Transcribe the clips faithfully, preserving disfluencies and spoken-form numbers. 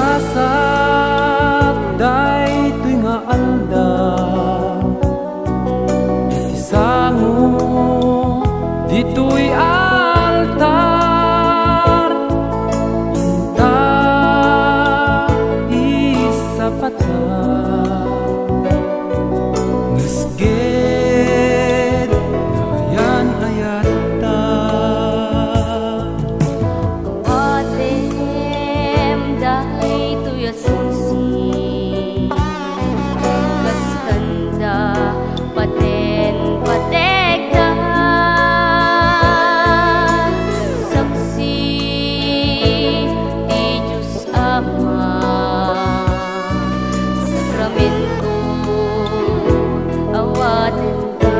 Gasat daytoy nga aldaw, iti sango ditoy altar, inta isapata. Ngisged nga ayan-ayatta. Awatem daytoy a singsi, kas kanda paten-pategda. Saksi ti Dios Ama, sakramento, awaten ta.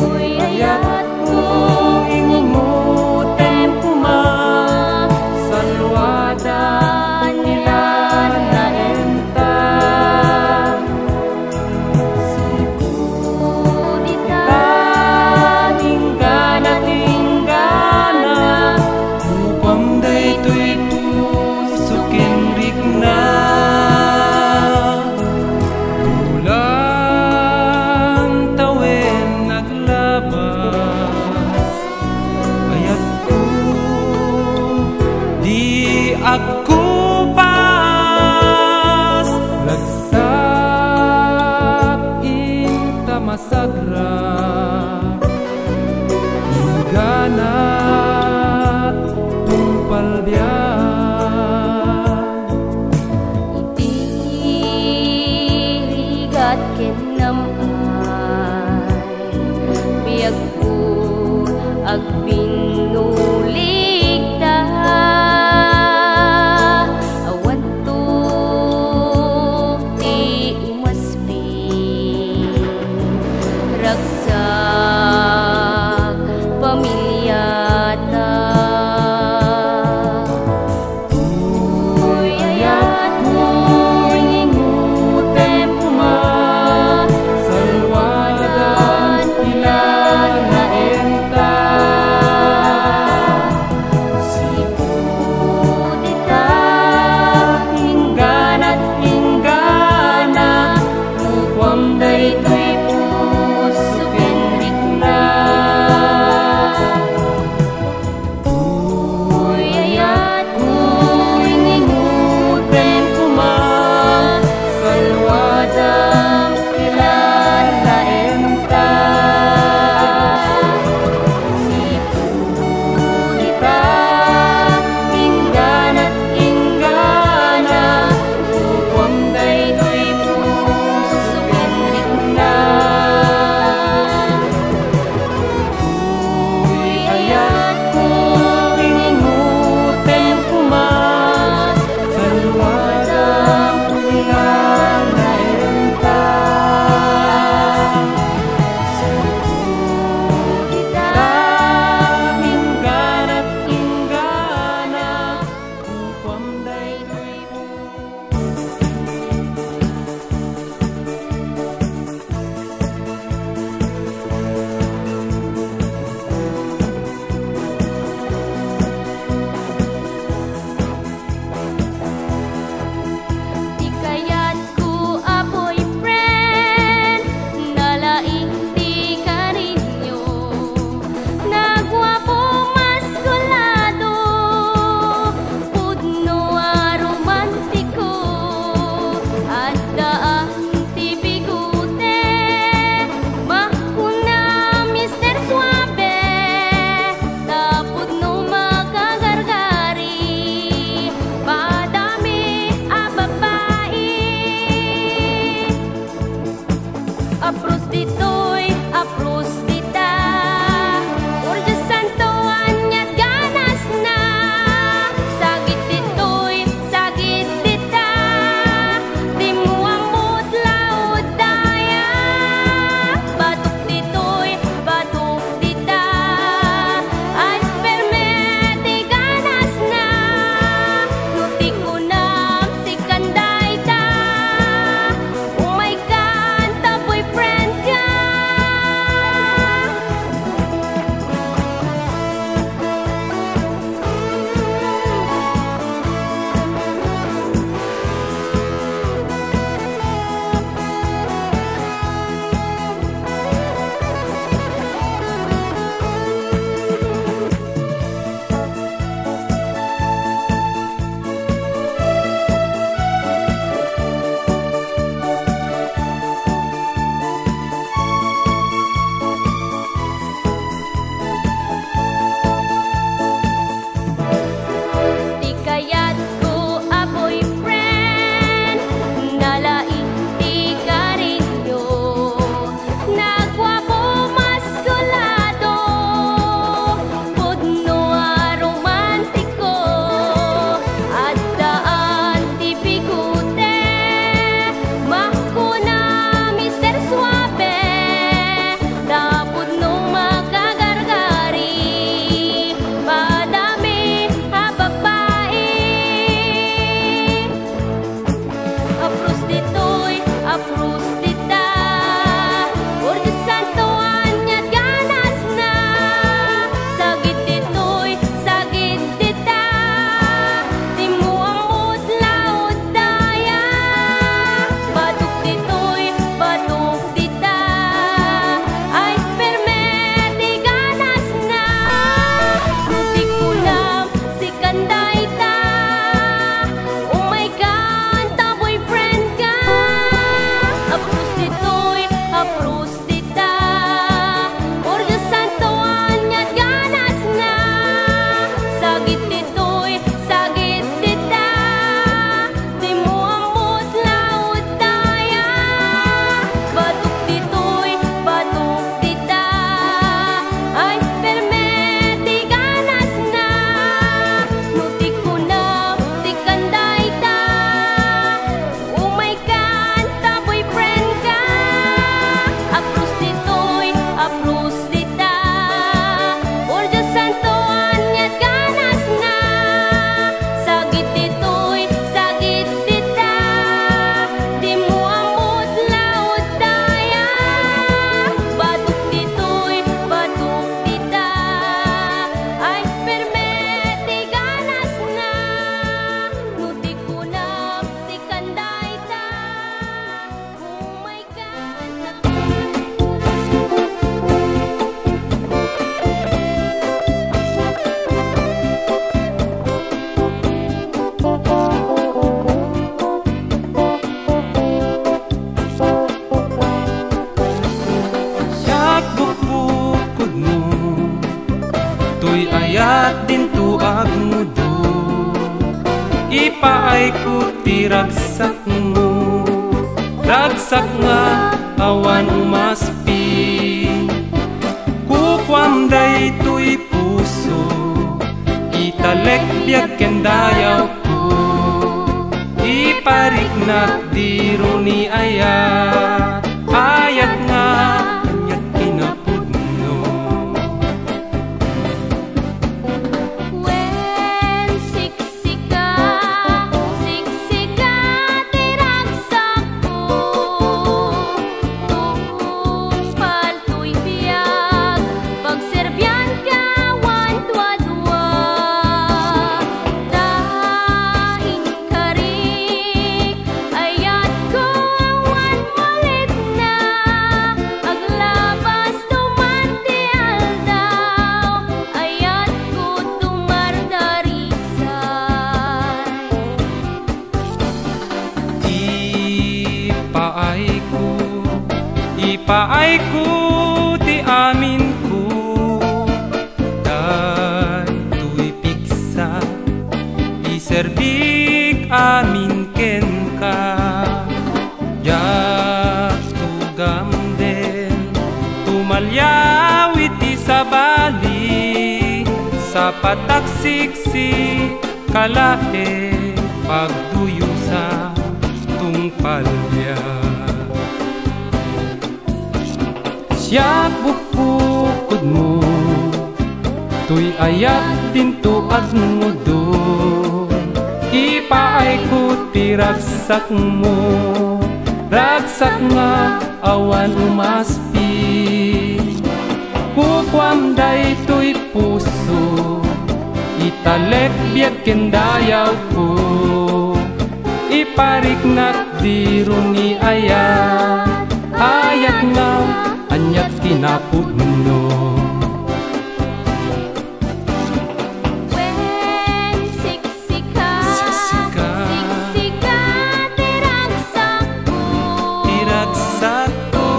Uy, ayatko, imutem koma, saluadan ni Lana enta. Siko dita, inggana ti inggana, upam daytoy puso ken rikna. Bulan tawen aglabas, ayatko, di agkupas, ragsak inta masagra, ingganat tungpal biag. Iti rigat ken nam-ay, biagko, agpinnulikta. Ipaayko ti ragsakmo, ragsak nga awan umaspi. Kukuam daytoy puso, italek biag ken dayawko. Ipariknak di runi ayat, ayat nga aniat kinapudno. Wen sik- Sika, siksika ti ragsakko. Tungpal toy biag, pagserbianka awan duadua. Ta inkarik, ayatko awan mulitna. Aglabas tuman ti aldaw, ayatko tumardari. Ipaayko, ipaayko ti aminko, daytoy pigsa, iserbik amin kenka. Diak tugamden, tumaliaw iti sabali, sapatak siksi, kalae, pagduyosa, tungpal biag. Siak bukbukodmo, toy ayat dinto agngudon. Ipaayko ti ragsakmo, ragsak nga awan umaspi. Kukuam daytoy puso, italek biag ken dayawko. Ipariknak di runi ayat, ayat nga aniat kinapudno. Wen sik- Sika, siksika ti ragsakko. Ti ragsakko.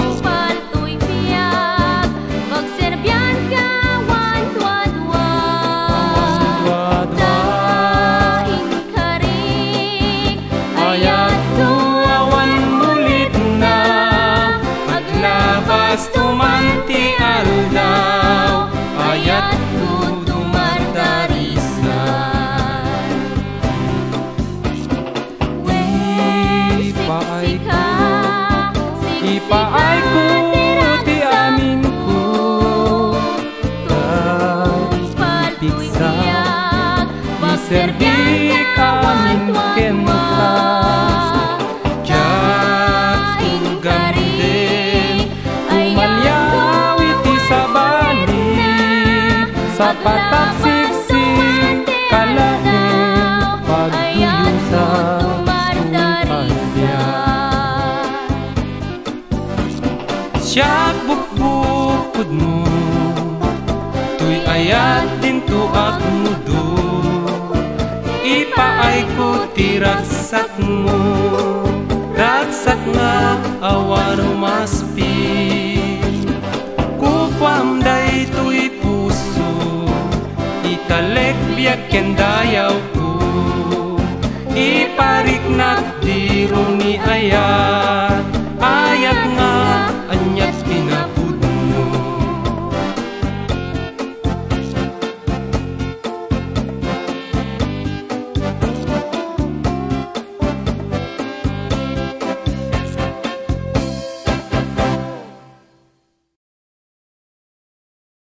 Tungpal toy biag, pagserbianka awan duadua. Awan duadua. Ta inkarik, ayatko awan mulitna. Aglabas tuman ti aldaw, ayatko tumardarisan. Ipaayko, ipaayko ti aminko. Tungpal toy biag, pagserbik amin kenka. Diak tugamden, tumaliaw iti sabali, sapatak siksi, kalae, pagduyosa, tungpal biag. Siak bukbukodmo, toy ayat dinto agngudon. Ipaayko ti ragsakmo, ragsak nga awan umaspi. Kukuam daytoy puso, italek biag ken dayawko. Ipa-